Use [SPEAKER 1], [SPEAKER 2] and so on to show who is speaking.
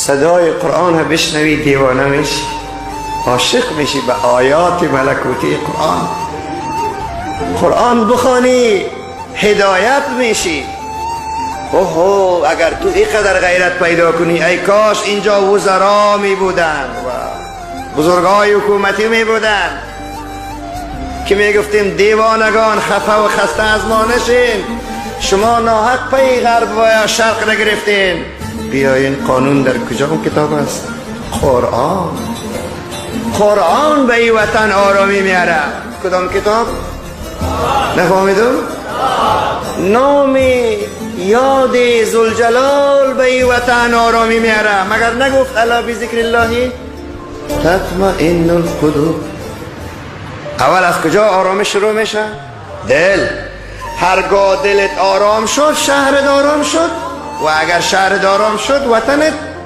[SPEAKER 1] صدای قرآن بشنوی دیوانه میشی، عاشق میشی به آیات ملکوتی قرآن. قرآن بخوانی هدایت میشی. اوه اگر تو اینقدر غیرت پیدا کنی، ای کاش اینجا وزرا می بودن و بزرگای حکومتی می بودن که می گفتیم دیوانگان خفه و خسته از ما نشین، شما ناحق پی غرب و یا شرق نگرفتین. بیاین قانون در کجا کتاب است؟ قرآن. قرآن به این وطن آرامی میاره. کدام کتاب؟ نفهمیدم؟ نام یاد ذوالجلال به این وطن آرامی میاره. مگر نگفت الا بذکر الله تطمئن القلوب؟ اول از کجا آرامش شروع میشه؟ دل. هرگاه دلت آرام شد شهرت آرام شد، و اگر شهرت آرام شد وطنت